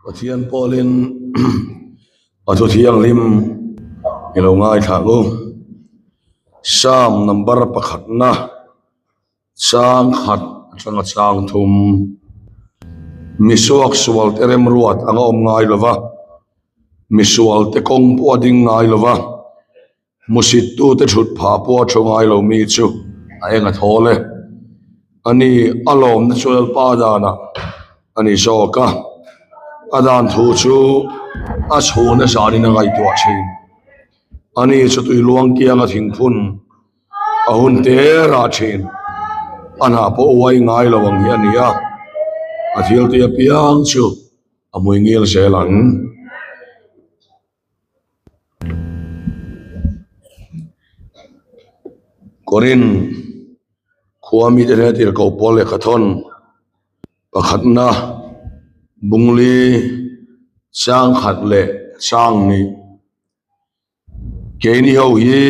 Pathian pawlin a thu thianghlim i lo ngaithla ang u. Psalm number pakhatna chang khat atanga chang thum misuak sual te remruat anga awm ngai lo va, misual te kawng pawh a ding ngai lo va. Hmusittute thut phah pawh a thu ngai lo mi chu a eng a thawl e. A ni, a lawmna chu Lalpa danah a ni zawk a, a dan thu chu a chhuna zanin a ngaihtuah thin. A ni chu tui luang kianga thingphun a hun te rah thin. A hnah pawh uai ngai lo ang hi a ni a, a thil tih apiang chu a hmui ngil zel ang. Korin khua mite hnena tirhkoh pawl lehkha thawn pakhatna bungli chang khat leh chang ni keini ho hi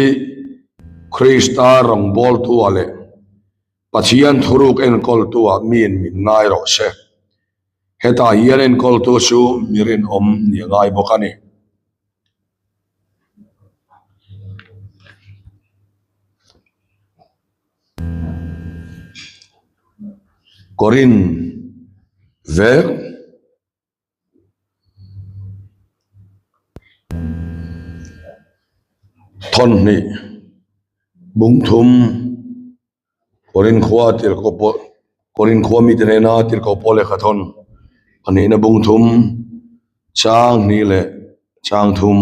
Krista rawngbawltu ah leh Pathian thuruk enkawltu ah miin min ngai rawh se. Hetah hian enkawltu chu mi rinawm ni a ngai bawk a ni. Korin vek. Thawnhnih bungthum. Korin khua tirhkoh pawh Korin khua mite hnena tirhkoh pawh lehkha thawn a nihna bung thum chang hnih leh chang thum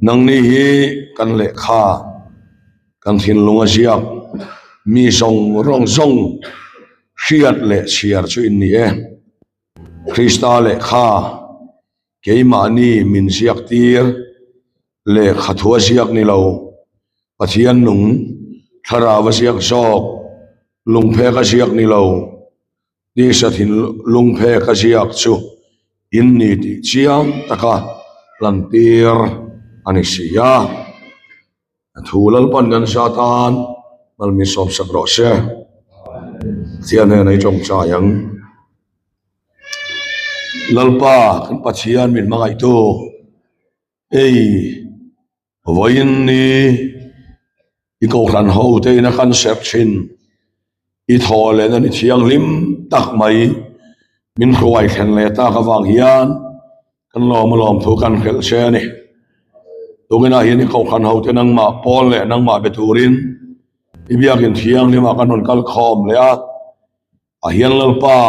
nangni hi kan lehkha kan thinlung a ziak mi zawng rawng zawng hriat leh chhiar chu in ni e Krista lehkha keimahni min ziak tir. Lehkha thu a ziak ni lo, Pathian nung thlarau a ziak zawk, lungphek a ziak ni lo, tisa thin lungphek a ziak chu in ni tih chiang taka lantir a ni si a. A thu Lalpan kan sa tan malmi sawmsak rawh se. Pathian hnena i tawngtai ang. Lalpa kan Pathian min hmangaihtu. Hei vawiin ni i kohhran ho te ina kan serh thin i thaw lehna ni thianghlim tak mai min hruai thlen leh tak avang hian kan lawm a lawm thu kan hrilh che a ni. Tukinah hian i kohhran ho te nangmah pawl leh nangmah be turin i biakin thianghlimah kan rawn kal khawm leh a. A hian Lalpa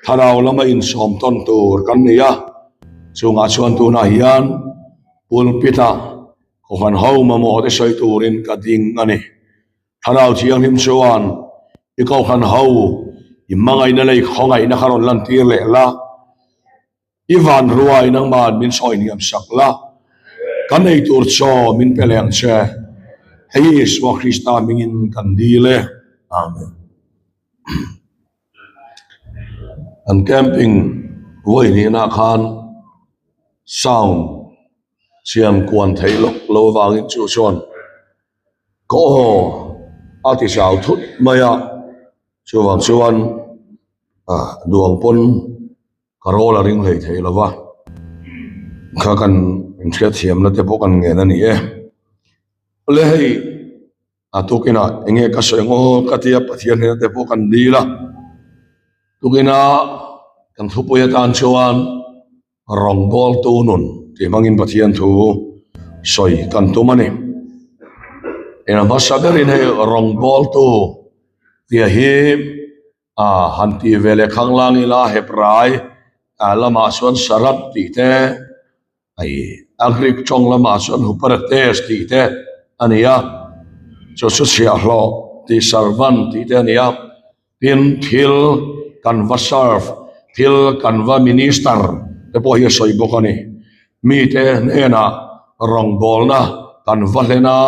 thlarau lama insawm tawn tur kan nei a, chungah chuan tunah hian pulpit-ah kohhran ho mamawh te sawi turin ka ding a ni. Thlarau Thianghlim chuan i kohhran ho i hmangaihna leh i khawngaihna kha rawn lantir leh la. I van ruai nangman min sawi hniam sak la, kan ei tur chaw min pe leh ang che. Hei hi Isua Krista hmingin kan dil e. Amen. An camping vawi hnihna khan sound siam kuan theih lawk lo avangin chu chuan ka aw a ti zau thut mai a, chuvang chuan duang pawn. Ka rawl a ring hlei thei lo va, kha kan inhriatthiamna te pawh kan ngen a ni e. Awle hei a tukinah eng nge ka sawi ang aw ka tia Pathian hnena te pawh kan dil a, tukina kan thupui atan chuan rawngbawltu nun tih hmangin Pathian thu sawi kan tum a ni. Eng hmasa berin hei rawngbawltu tih hi A han ti ve leh khanglang ila Hebrai lamah chuan Sarat tih te, hei a Greek tawng lamah chuan Huparates tih te a ni a, chu chu chhiahhlawh tih servant tih te a ni a, tin thil kan va serve, thil kan va minister te pawh hi a sawi bawk a ni. Mite hnenah rawngbawlna kan va hlen a,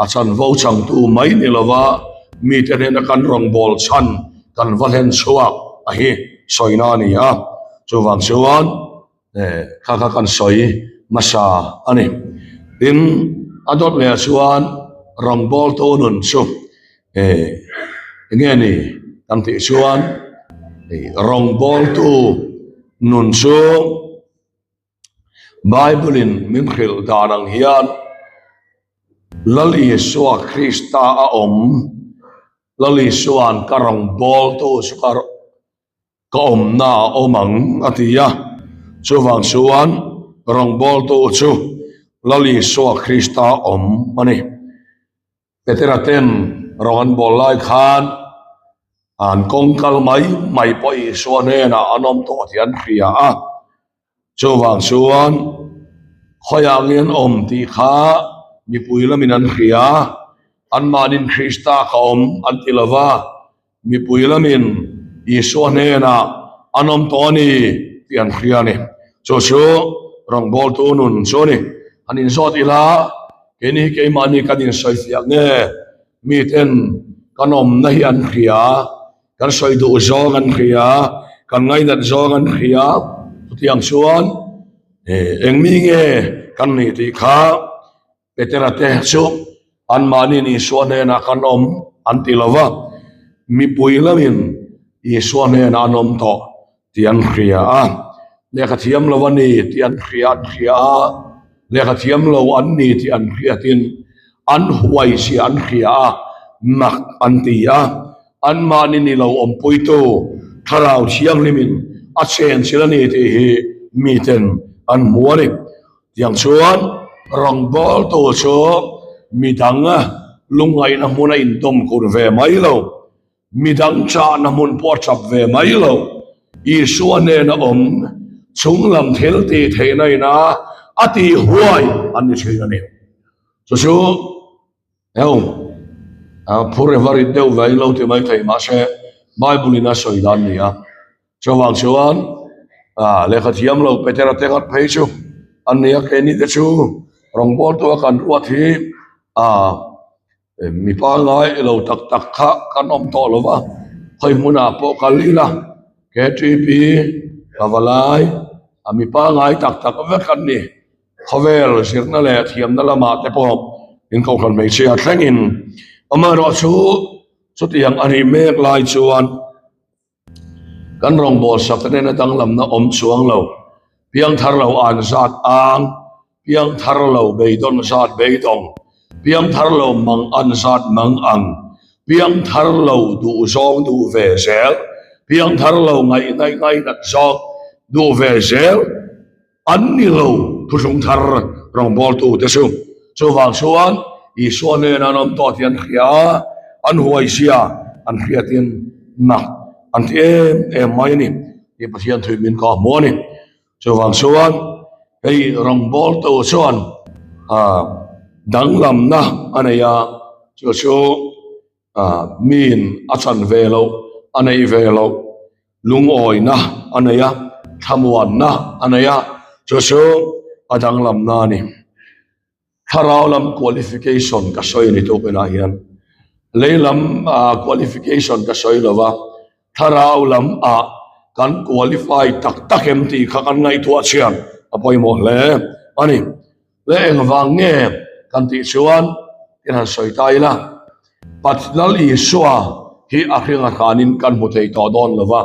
a chanvo changtu mai ni lova mite hnena kan rawngbâwl chhan kan va hlen chhuak a hi sawina a ni a. Chuvang chuan kha kha kan sawi hmasa a ni. Tin, a dawt leh chuan rawngbâwltu nun chu eng nge ni kan tih chuan rawngbâwltu. Nun chu Bible in min hrilh dan ang hian Lal Isua Krista a awm, Lal Isua'n ka rawngbawltu chu ka ka awmna a awm ang a ti a, chuvang chuan rawngbawltu chu Lal Isua Krista awm a ni. Petera ten rawng an bawl lai khan an kawng kal mai mai pawh Isua hnenah an awm tawh tih an hria a, chuvang chuan khawiah nge an awm tih kha mipui lamin an hria, anmahnin Krista ka awm an ti lo va, Mipui lamin Isua hnenah an awm tawh a ni tih an hria a ni. Chu chu rawngbawltu nun chu a ni. Han inzawt ila, keini hi keimahni kan insawifiah nge? Miten kan awmna hi an hria, kan sawi duh zawng an hria, kan ngainat zawng an hria. Chutiang chuan eng mi nge kan nih tih kha Petera te chu anmahniin Isua hnenah kan awm an ti lo va, mipui lamin Isua hnenah an awm tawh tih an hria a, lehkha thiam lo a ni tih an hria an hria a, lehkha thiam lo an ni tih an hriatin an huaizia an hria a, mak an ti a, anmahni ni lo awmpuitu Thlarau Thianghlimin a chenchilh a ni tih hi miten an hmu a ni. Tiang chuan rawngbawltu chu midang lungngaihna hmun a indawm kur ve mai lo, midang chahna hmun pawh a chap ve mai lo. Isua hnena awm chunglam thil tih theihna ina a tih huai an ni thin a ni. Chu chu heu phur e varit deuh ve in lo ti mai thei mahse Bible in a sawi dan a ni a. Chuvang chuan lehkha thiam lo Petera te ngat phei chu an ni a, keini te chu rawngbawltu a kan ruat hi mi pangngai lo tak tak kha kan awm tawh lo va, khawi hmunah pawh kal ila KTP Pavalai mi pangngai tak tak vek an ni. Khawvel zirna leh thiamna lamah te pawh inkohhran hmeichhia thlengin amaherawhchu chutiang a nih mek lai chuan Kan rawngbâwl sak nena danglamna awm chuang lo, piangthar lo an zat ang, piangthar lo beidawn zat beidawng, piangthar lo mang an zat mang ang, piangthar lo duh zawng duh ve zel, piangthar lo ngaihnaih ngainat zawng duh ve zel. An ni lo thuthlung thar rawngbawltu te chu. Chuvang chuan Isua nena an awm tawh tih an hria a, an huaizia an hriatin nak an ti em em mai a ni tih Pathian thui min kah hmu a ni. Chuvang chuan hei rawngbawltu chuan danglamna a nei a, chu chu Miin a chan ve loh, a neih ve loh, lungawina a nei a, thlamuanna a nei a, chu chu a danglamna a ni. Thlarau lam qualification ka sawi ni tuk inah hian lei lam qualification ka sawi lo va, thlarau lam ah kan qualify tak tak em tih kha kan ngaihtuah chhian a pawimawh hle a ni. Leh engvang nge kan tih chuan in han sawi ta ila, Pathian Isua hi a hring a hranin kan hmu thei tawh dawn lo va,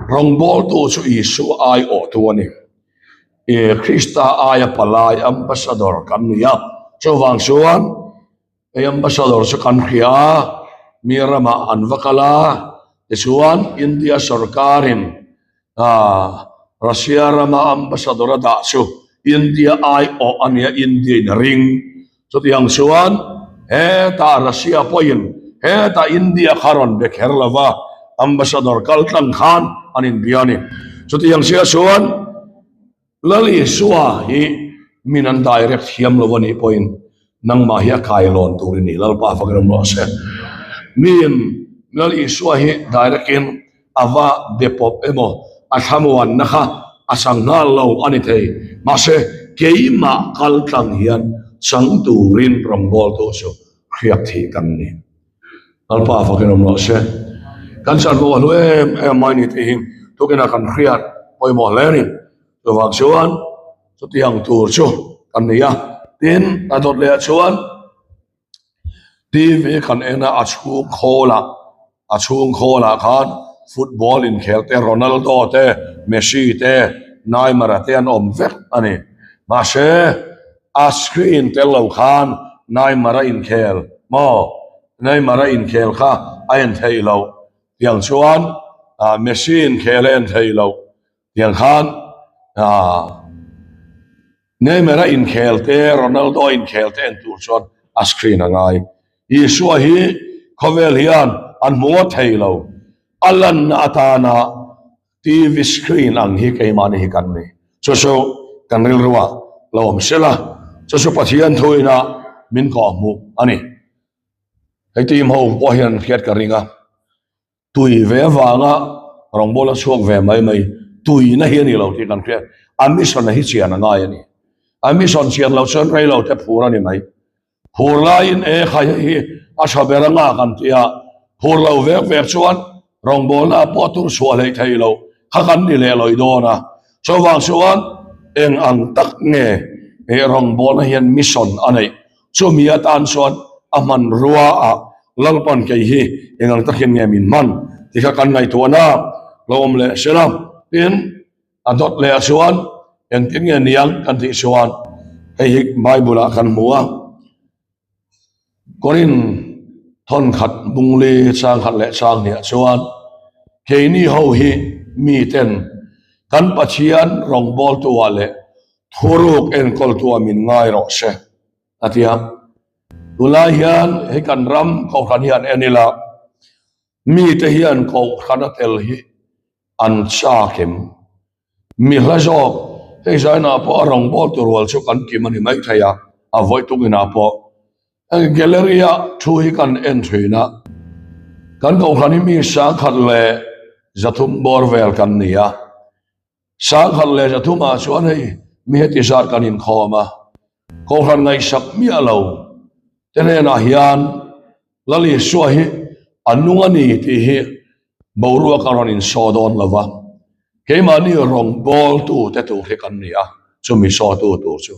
rawngbawltu chu Isua aiawhtu a ni. I Krista aia palai ambassador kan ni a, chuvang chuan hei ambassador chu kan hria a, mi ramah an va kal a, tichuan India sorkarin Russia rama ambassador a dah chu India aiawh a nia India in a ring. Chutiang chuan hetah Russia pawhin hetah India kha rawn be kher lo va, ambassador kal tlang khan an inbia a ni. Chutiang chiah chuan Lal Isua hi min an direct thiam lo a nih pawhin nangmah hi a kailawn tur i ni, Lalpa fakin awm rawh se. Miin Lal Isua hi direct in a va be pawp emaw a thlamuanna kha a chang nghal lo a ni thei. Mahse, keimah kal tlang hian chang turin rawngbawltu chu hriak thih kan ni. Lalpa fakin awm rawh se. Kan chanvo a hlu em em mai ni tih hi tukinah kan hriat pawimawh hle a ni. Chuvang chuan chutiang tur chu kan ni a. Tin, a dawt leh ah chuan TV kan en a, a chhung khawlah a chhung khawlah khan. football inkhel te Ronaldo te Messi te Neymar a te an awm vek a ni. Mahse a screen tel lo khan Neymar a inkhel maw Neymar a inkhel kha a en theih loh tiang chuan Messi inkhel a en theih loh tiang khan Neymar a inkhel te Ronaldo a inkhel te en tur chuan a screen a ngai. Isua hi khawvel hian an hmu ngawt thei lo a lanna atana TV screen ang hi keimahni hi kan ni. Chu chu kan rilruah lo awm sela, chu chu Pathian thuina min kawhhmuh a ni. Hei team ho pawh hian an hriat ka ring a, tui ve avanga rawngbawla chhuak ve mai mai tuina hi a ni lo tih kan hriat. A mission a hi chian a ngai a ni. A mission chian loh chuan rei lo te phur a ni mai. Phur laiin e khai hei hi a tha ber anga kan ti a, phur lo vek vek chuan rawngbawlna pawh tur chhuah hleih thei lo kha kan ni leh lawih dawn a. Chuvang chuan eng ang tak nge he rawngbawlna hian mission a neih chumi atan chuan a hmanrua ah Lalpan kei hi eng ang takin nge min hman tih kha kan ngaihtuahna lo awm leh sela. Tin. A dawt leh ah chuan engtin nge niang kan tih chuan hei hi Bible ah kan hmu a, Korin thawnkhat bungli changkhat leh changhnih ah chuan keini ho hi miten kan Pathian rawngbawltu ah leh thuruk enkawltu ah min ngai rawh se a ti a. Tunlai hian hei kan ram kohhran hian en ila mite hian kohhran a tel hi An chak em? Mi hla zawk, hei zainah pawh a rawngbawltu rual chu kan kim a ni mai thei a, a vawi tukinah pawh gallery a thu hi kan en thin a, kan kohhran hi mi 10,000 leh 300 bawr vel kan ni a, 10,000 leh 300 ah chuan hei mi heti zat kan inkhawm a, kohhran ngaihsak miah lo te hnenah hian Lal Isua hi a nung a ni tih hi boruak a rawn insaw dawn lo va, keimahni rawngbawltu te tur hi kan ni a, chumi sawtu tur chu.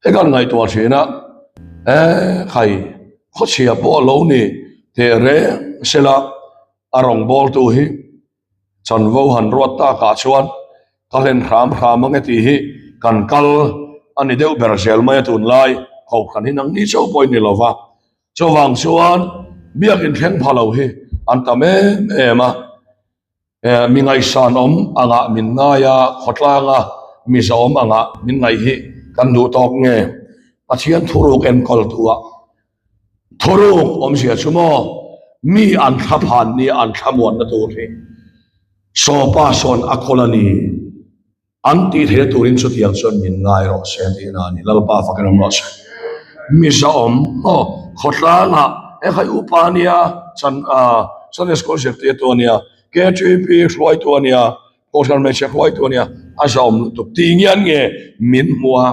Hei kan ngaihtuah thin a, e khai khawchhia pawh a lo ni teh reng sela a rawngbawltu hi Chanvo han ruat takah chuan ka hlen hram hram ang e tih hi kan kal a ni deuh ber zel mai a tunlai kohhran hi nangni chauh pawh in ni lo va, chuvang chuan biakin thleng pha lo hi an tam em em a, mi ngaihsan awm angah min ngai a, khawtlanga mi zawm angah min ngaih hi kan duh tawk nge Pathian thuruk enkawl tu ah. Thuruk awmzia chu maw mi an thlaphan ni an thlamuanna tur hi sawpa sawn a kawl a ni an tih theihna turin chutiang chuan min ngai rawh se tihna a ni. Lalpa fakin awm rawh se. Mi zahawm maw khawtlangah he khai upa a nia chan Sunday school zirtirtu a nia KTP hruaitu a nia Kohhran hmeichhe hruaitu a nia, a zahawm lutuk ti ngian nge min hmu a,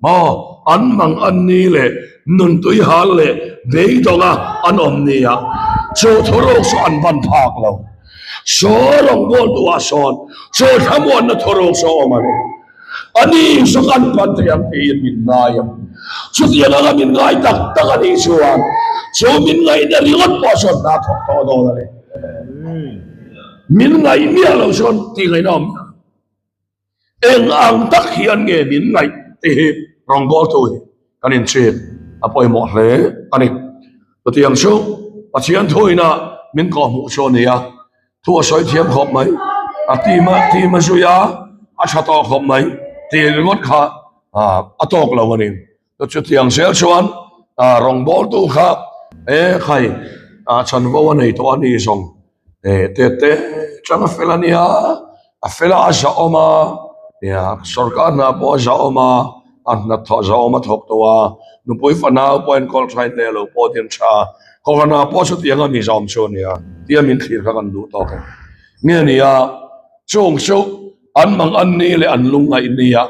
maw an mang an ni leh nuntui hal leh beidawnga an awm nia, chu thuruk chu an ban phak lo. Saw rawngbawltu ah sawn chu thlamuanna thuruk chu a awm a ni. A ni chu kan pan thei ang tiin min ngai a, chutiang anga min ngai tak tak a nih chuan chu min ngaihna ringawt pawh chuan hna thawk tawh dawn a ni. Min ngaih miah loh chuan tih ngaihna awm miah. Eng ang tak hian nge min ngaih tih hi rawngbawltu hi kan inchhit a pawimawh hle a ni. Chutiang chu Pathian thuina min kawhhmuh chu a ni a, thu a sawi thiam khawp mai, a team a team a zui a, a tha tawh khawp mai tih ringawt kha a tawk lo a ni. Chutiang zel chuan rawngbawltu kha e khai chanvo a nei tawh a ni zawng e te te chang a fel a nia, a fel a a zahawm a, sorkar hna pawh a zahawm a, a hnathawh zahawm a thawk tawh a, nupui fanau pawh enkawl tha in leh lo pawh din tha, kohhran ah pawh chutiang a mi zahawm chu a nia tia min thlir kha kan duh tawk em nge nia chung chu an mang an ni leh an lungngaih nia.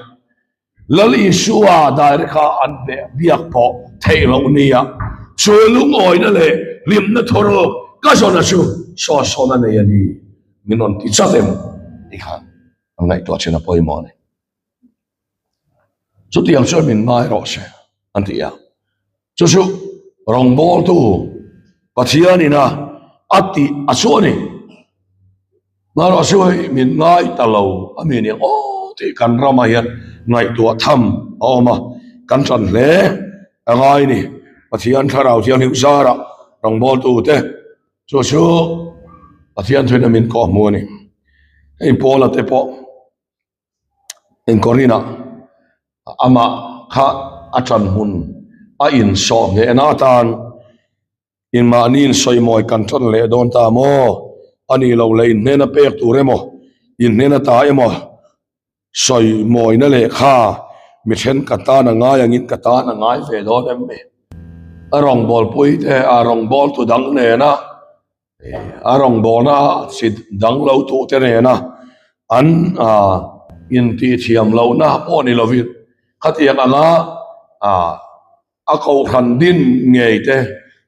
Lal Isua direct a an biak pawh theih loh nia, chu lungawina leh hlimna thawruk ka zawna chu saw sawn a nei a ni, min rawn ti chat em tih khan an ngaihtuah thin a pawimawh a ni. Chutiang chuan min ngai rawh se an ti a, chu chu rawngbawltu Pathianina a tih a chu a ni. Marawh chu hei min ngai ta lo a mi nia aw tih kan ramah hian ngaihtuah tham a awm a, kan tan hle a ngai ni. Pathian thlarau thianghlim zarah rawngbawltute chu chu Pathian thuin a min kawh hmu a ni. Hei Paula te pawh Inkorinah amah kha a tan hmun a insawh hnehna atan In mahni in sawimawi kan tan leh dawn ta maw? A nih loh leh in hnena pek tur emaw, in hnena ta emaw sawimawina lehkha mi then ka tan a ngai angin ka tan a ngai ve dawn em ni? A rawngbawlpui te, a rawngbawltu dang nena A rawngbawlna chi dang lo tuh te nena an intihthiam lohna pawh ni lovin khatiang anga a kohhran din ngei te,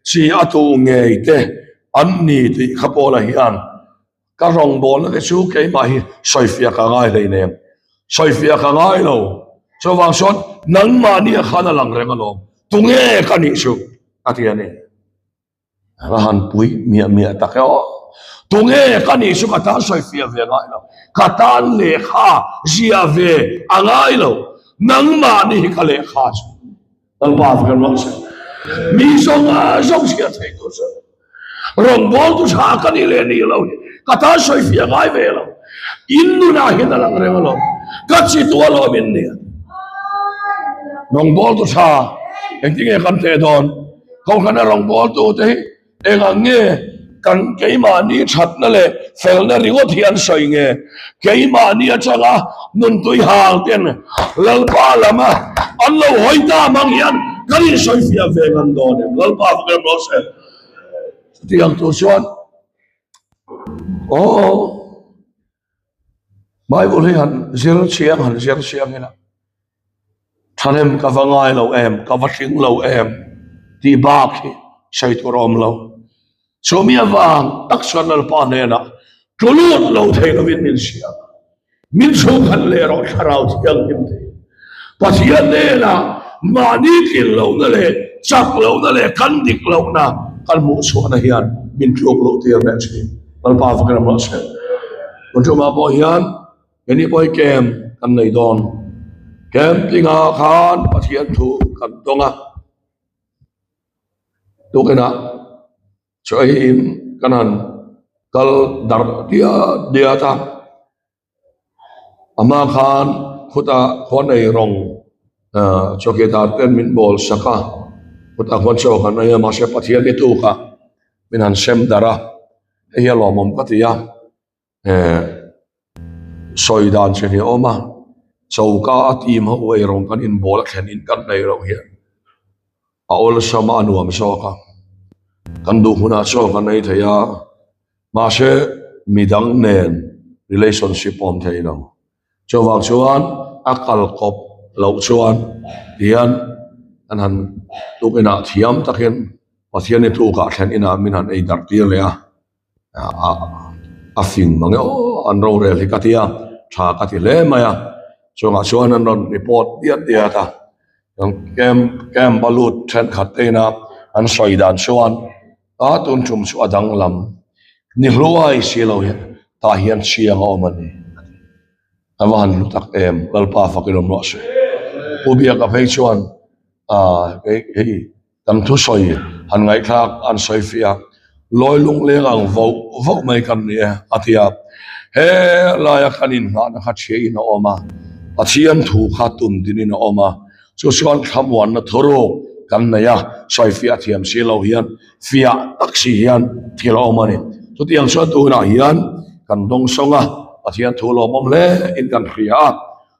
chi a tuh ngei te an ni tih kha pawla hian ka rawngbawlna te chu keimah hi sawifiah ka ngai hleinem, sawifiah ka ngai lo. Chuvang chuan nangmahnia khan a lang reng alawm, tunge ka nih chu a ti a ni. Ka han pui miah miah tak e aw. Tunge ka nih chu ka tan sawi fiah ve ngai lo. Ka tan lehkha ziah ve a ngai lo. Nangmah ni hi ka lehkha chu. Lalpa va kan ruang se. Mi zawng a zawng chhiar thei tur chu. Rawngbawltu tha ka nih leh nih lo hi ka tan sawi fiah ngai ve lo. In nunah hian a lang reng alawm. Ka chi tu alawm in nia. Rawngbawltu tha engtinge kan teh dawn? Kohhrana rawngbawltute hi engah nge kan keimahni thatna leh felna ringawt hi an sawi nge? Keimahni atanga nuntui hal ten Lalpa lama an lo hawi ta mang hian kan insawifiah ve ngam dawn em? Lalpa fak em rawh se. Chutiang tur chuan aw Bible hi han zir chiang han zir chiang ila. Thahnem ka va ngai lo em, ka va hring lo em tih bak hi sawi tur a awm lo. Chumi avang tak chuan Lalpa hnenah tlu lut lo thei lovin min siam a, min chhungkhat leh erawh thlarau thianghlim thei. Pathian hnenah mahni tlin lohna leh chak lohna leh kan dik lohna kan hmuh chhuahna hian min tluk luh tir leh thin. Lalpa fakin a hmuh che. Tun tumah pawh hian Keini pawh hi camp kan nei dawn. Camping ah khan Pathian thu kan dawng a, tukinah chaw eiin kan han kal darh diat diat a, a hma khan khutah khuan ei rawng ah chawkidar ten min bawl sak a, khutah khuan chaw kan ei a mahse Pathian ni tukah min han sem darh a, hei hi a lawmawm ka ti a. Eh sawi dan che hi a awm a, choka a team ho eirawng kan inbawl a thlen in kan nei loh hian a awlsam a a nuam zawk a, kan duh hunah chaw kan ei thei a, mahse midang nen relationship a awm thei lo, chuvang chuan a kal kawp loh chuan tihian an han tuk inah thiam takin Pathian i tlukah thlen inah min han ei darh tir leh a. a fing mang e aw an rorel hi ka ti a tha ka ti hle mai a chungah chuan an rawn report diat diat a camp camp a lut thenkhat te ina an sawi dan chuan a tun tum chu a danglam ni hluai si lo hian tah hian chiang a awm a ni a va han hlu tak em Lalpa fakin awm rawh se Pu Biaka phei chuan ah hei. Kan thusawi han ngaihthlak an sawi fiah a, lawi lungleng ang voh voh mai kan ni e a ti a. He laia kan inngahna kha thiahin a awm a, Pathian thu kha tum dinin a awm a, chu chuan thlamuanna thuruk kan nei a, sawi fiah thiam si lo hian fiah tak si hian thil a awm a ni. Chutiang chuan tunah hian kan dawngsawng a, Pathian thu lawmawm hle in kan hria a.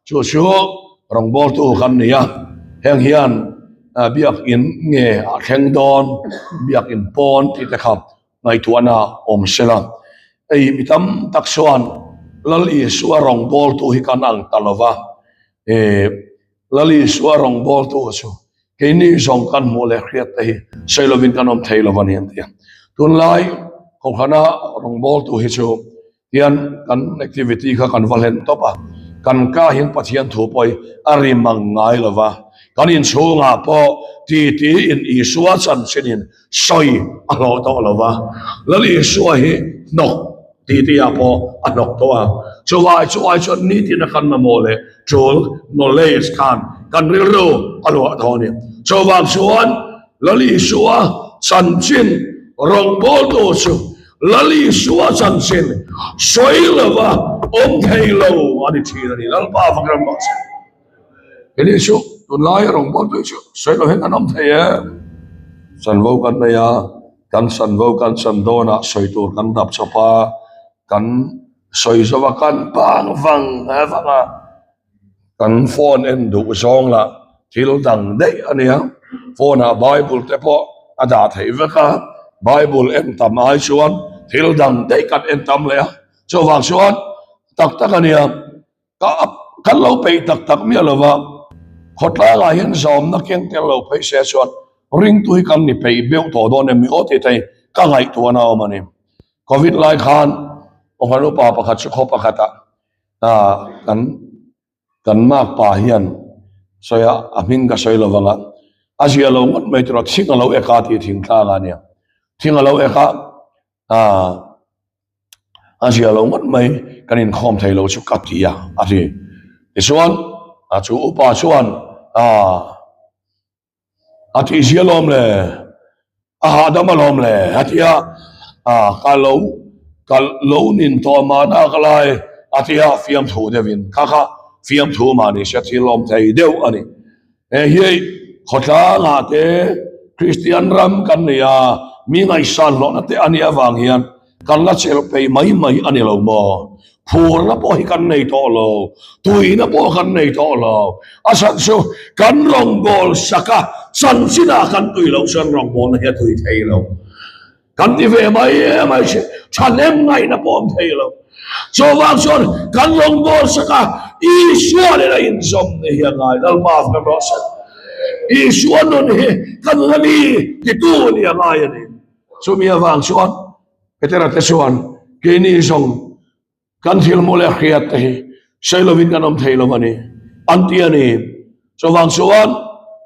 Chu chu rawngbawltu kan ni a, heng hian biakin nge a thleng dawn, biakin pawn tih te kha ngaihtuahna awm se la. Hei mi tam tak chuan Lal Isua rawngbawltu hi kan ang ta lo va, Lal Isua rawngbawltu chu keini zawng kan hmuh leh hriat te hi sawi lovin kan awm thei lo a ni an ti a. Tunlai Kohhrana rawngbawltu hi chu Hian kan activity kha kan va hlen tawp a, kan ka hian Pathian thu pawh hi a ri mang ngai lo va, kan inchhungah pawh titi in Isua chanchin in sawi a hlawh tawh lo va, Lal Isua hi hnawk. Titi-ah pawh a hnawk tawh a. Chuvai chu ai chuan nitin a kan mamawh leh tul knowledge khan kan rilru a luah tawh a ni. Chuvang chuan Lal Isua chanchin rawngbawltu chu Lal Isua chanchin sawi lova awm thei lo a ni thin a ni. Lalpa fak ram rawh se. Kei chu tunlaia rawngbawltu chu sawi lo hian an awm thei em? Chanvo kan nei a. Kan sanvo kan san dawnah sawi tur kan dap chawp a, kan sawi zawk a, kan bang vang vang a, kan phone en duh zawng lah thil dang daih a nia, phone ah bible te pawh a dah theih vek a, bible en tam ai chuan thil dang daih kan en tam leh a, chuvang chuan tak tak a nia. Ka kan lo peih tak tak miah lo va, khawtlangah hian zawmna keng tel lo phei se chuan ringtu hi kan ni peih beuh tawh dawn em mi aw tih te hi ka ngaihtuahna a awm a ni. Covid lai khan Awnghan upa pakhat chu khaw pakhatah kan kan makpa hian sawi a, a hming ka sawi lo vang a, a zia lo ngawt mai tur a, thing a lo ek a tih thingtlangah a nia, thing a lo ek a, A zia lo ngawt mai, kan inkhawm thei lo chu ka ti a, a ti. Tichuan, a chu upa chuan, Aa, a tih zia lawm le, a hahdam alawm le, a ti a. Aa, ka lo, ka lo nin tawh mahna ka lai, a ti a, fiamthu deuhin. Kha kha fiamthu mahni se thil awm thei deuh a ni. He hi khawtlangah te Kristian ram kan nei a, mi ngaihsan hlawhna te a nih avang hian kan la chelh peih mai mai a ni lo maw? Phurna pawh hi kan nei tawh lo, tuina pawh kan nei tawh lo. A chhan chu kan rawngbâwl sak a, chanchinah kan tui loh chuan rawngbâwlna hi a tui thei lo. Kan ti ve mai mai si, thahnem ngaihna pawh awm thei lo. Chuvang chuan kan rawngbâwl sak a, Isua nena inzawm ni hi a ngai. Lalpa fem rawh se. Isua nun hi ka nun a ni titu ni a ngai a ni. Chumi avang chuan Petera te chuan keini zawng Kan thil hmuh leh hriat te hi sawi lovin kan awm thei lo a ni, an ti a ni. Chuvang chuan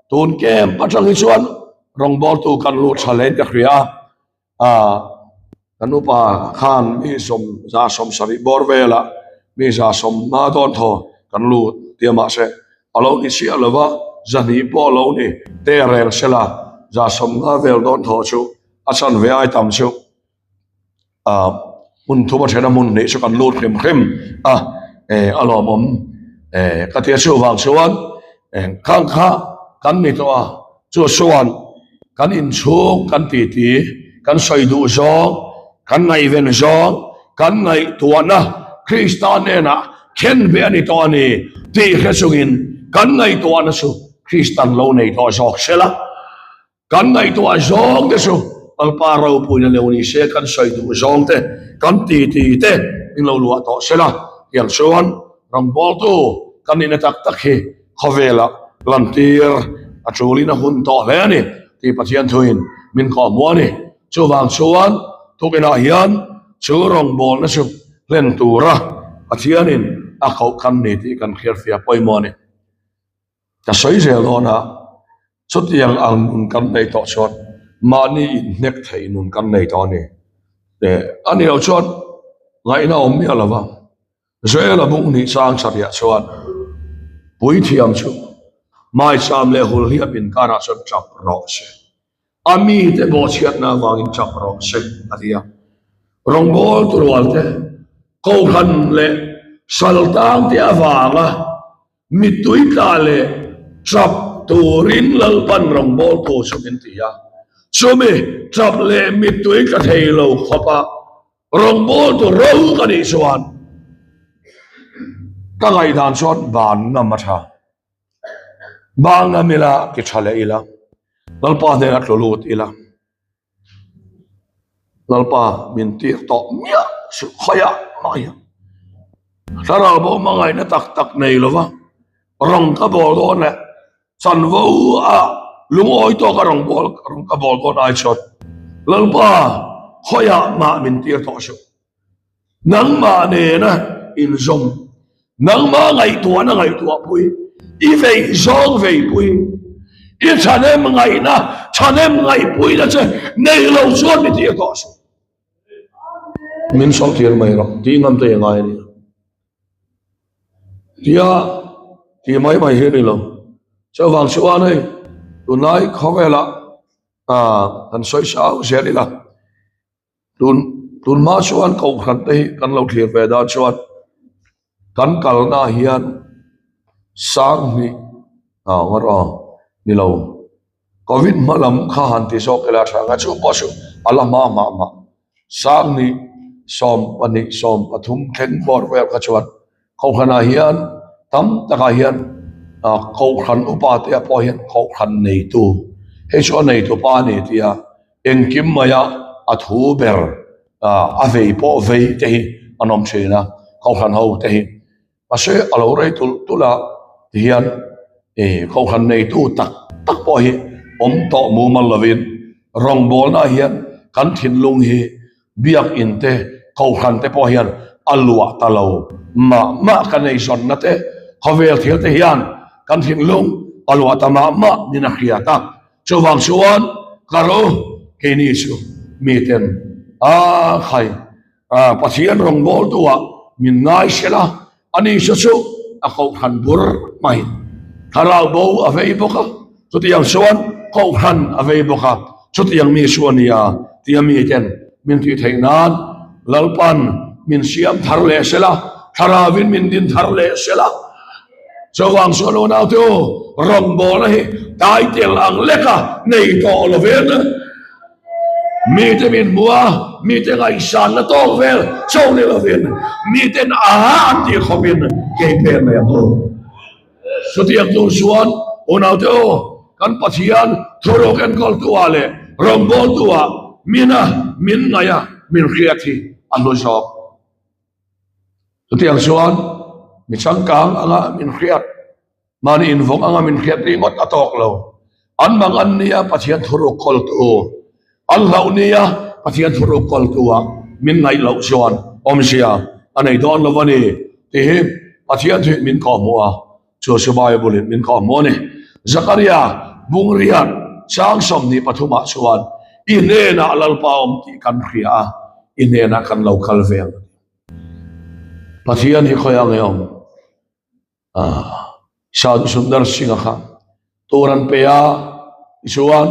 tun camp atang hi chuan rawngbawltu kan lut tha hlein ka hria a, ah kan upa khan mi 170 bawr velah mi 150 dawn thaw kan lut ti a mahse a lo ni chiah lo va, 200 pawh a lo ni tehreng sela 150 vel dawn thaw chu a chanve ai tam chu. ah hmun thum a then a hmun hnih chu kan lut hrim hrim a eh a lawmawm eh ka tia chuvang chuan eng khang kha kan ni tawh a chu chuan kan inchhung kan titi kan sawi duh zawng kan ngaihven zawng kan ngaihtuahna Krista hnenah khen ve a ni tawh a ni tih hre chungin kan ngaihtuahna chu Kristan lo nei tawh zawk sela. Kan ngaihtuah zawng te chu Lalpa ropuina leu ni se kan sawi duh zawng te, kan titi te min lo luah tawh se la, tiang chuan rawngbawltu kan nihna tak tak hi khawvelah lantir a tulin a hun tawh hle a ni tih Pathian thuin min kawhhmuh a ni. Chuvang chuan tukinah hian chu rawngbawlna chu hlen tura Pathianin a koh kan ni tih kan hriatfiah pawimawh a ni. Ka sawi zel dawn a, chutiang ang nun kan nei tawh chuan mahni inhnek thei nun kan nei tawh a ni. Eh, a ni lo chuan ngaihna awm miah lo va, Joel-a bung hnih chang chariah chuan puithiam chu maicham leh hulhliap inkarah chuan tap rawh se. A mite bawhchhiatna avangin tap rawh se, a ti a. Rawngbawltu rualte, Kohhran leh Saltangte avanga mittui tla leh tap turin Lalpan rawngbawltu chu min ti a. Chumi tap leh mittui tla thei lo khawpa rawngbawltu ro ka nih chuan ka ngaihdan chuan ban ngam a tha. Bang ngam ila, ti tha leh ila, Lalpa hnenah tlu lut ila. Lalpa min tir tawh miah suh khawiah mah hian thlarau bo hmangaihna tak tak nei lova rawng ka bawl dawn leh chanvo a lungawi tawka rawng bawl rawng ka bawl dawn ai chuan Lalpa khawiah mah min tir tawh suh. Nangmah nena inzawm, nangmah ngaihtuahna ngaihtuahpui, i vei zawng veipui, i thahnem ngaihna thahnem ngaihpuina che nei lo chuan mi tir tawh suh. Min sawhtir mai rawh tih ngam te i ngai a nia. Tia tih mai mai hi a ni lo. Chuvang chuan hei tunlai khawvelah kan sawi sau zel ila. Tun tun hma chuan kohhran te hi kan lo thlir ve dan chuan kan kalna ah hian sanghnih ah ngawt aw ni lo covid hma lam kha han ti zawk ila tha ang a chu pawh chu a la hma mah mah sanghnih 12 13 thleng bawr vel kha chuan kohhran ah hian tam takah hian ah kohhran upa te ah pawh hian kohhran neitu hei chu a neitu pa a ni tih a. Engkim maia a thu ber a vei pawh vei te hi an awm thin a, Kohhran ho te hi. Mahse a lo rei tulh tulh a tihian ih Kohhran neitu tak tak pawh hi awm tawh mumal lovin rawngbawlna hian kan thinlung hi Biakin te, Kohhran te pawh hian a luah ta lo mah mah kan eizawnna te, khawvel thil te hian kan thinlung a luah ta mah mah nin a hriat a. Chuvang chuan ka ro keini chu miten a khai Pathian rawngbawltu ah min ngai sela ani chu chu a kohhran bur mai. Thlarau bo a vei bawk a, chutiang chuan kohhran a vei bawk a, chutiang mi chu a nia tia miten min tih theih nan Lalpan min siam thar leh sela, Thlarauvin min din thar leh sela. Chuvang chuan u naute u, rawngbawlna hi taitel ang leka nei tawh lovin mite min hmu a, mite ngaihsanna tawk vel cho ni lovin miten a an tih khawpin kei pen mai ang u. Chutiang tur chuan u naute u, kan Pathian thuruk enkawltu-ah leh rawngbawltu-ah mina min ngaih a, min hriat hi a hlu zawk. Chutiang chuan mi changkang anga min hriat, mahni invawng anga min hriat ringawt a tawk lo. An mang an nia Pathian thuruk kawltu, an hlauh nia Pathian thuruk kawltu-ah min ngaih loh chuan awmzia a nei dawn lo a ni tih hi Pathian thuin min kawhhmuh a, chu chu Bible-in min kawhhmuh a ni. Zakaria bungriat chang 23 ah chuan i hnenah Lalpa awm tih kan hria a, i hnenah kan lo kal ve ang a ti. Pathian hi khawi ang e awm? Sadhu Sundar Singh-a kha tur an pe a, tichuan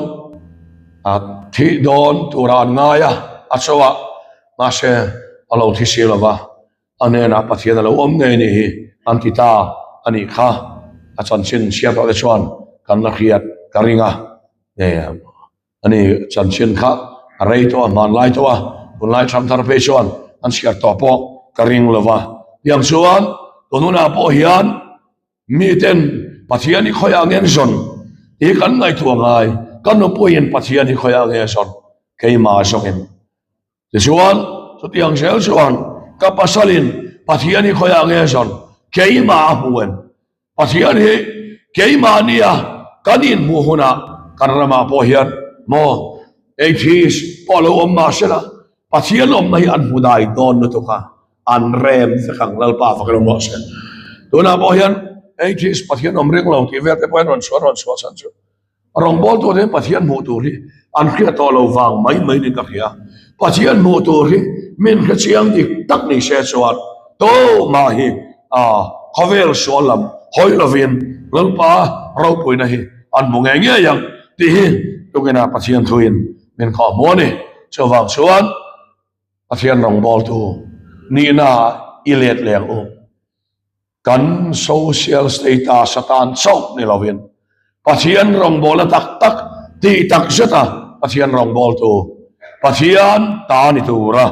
a thih dawn tura an ngai a, a chaw a, mahse a lo thi si lo va, a hnenah Pathian a lo awm ngei nih hi an ti ta a nih kha, a chanchin chhiar tawh te chuan kan la hriat ka ring a. Ani chanchin kha a rei tawh a, hmanlai tawh a, tunlai Thamthar phei chuan an chhiar tawh pawh ka ring lo va. Tiang chuan tun hunah pawh hian miten Pathian hi khawiah nge an zawn tih hi kan ngaihtuah ngai, ka nupuiin Pathian hi khawiah nge a zawn keimah zawngin. Tichuan chutiang zel chuan ka pasalin Pathian hi khawiah nge a zawn keimah a hmu em? Pathian hi keimahnia kan inhmuh hunah kan ramah pawh hian maw atheist pawh lo awm mah sela Pathian awmna hi an hmu dai dawn lutuk a, an rem vek ang Lalpa fak ilo mawh se. Tunah pawh hian atheist Pathian awm ring lo tih vel te pawh hian rawn chhuah rawn chhuah chhan chu Rawngbâwl tûr hian Pathian hmuh tûr hi an hriat tawh lo vang mai mai niin ka hria. Pathian hmuh tûr hi min hre chiang dik tak ni se chuan tumah hi khawvêl sual lam hawi lovin Lalpa ropuina hi an hmu ngei ngei ang tih hi tukinah Pathian thuin min khawhhmuh a ni. Chuvang chuan Pathian rawngbâwltu nihna i let leng u. Kan social status atan chauh ni lovin Pathian rawngbawlna tak tak tih tak zeta Pathian rawngbawltu, Pathian ta ni tura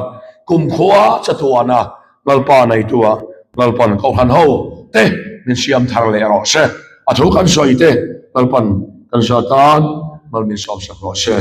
kumkhua chatuana Lalpa neitua Lalpan Kohhran ho te min siam thar leh rawh se. A thu kan sawi te Lalpan kan zat tan mal min sawmsak rawh se.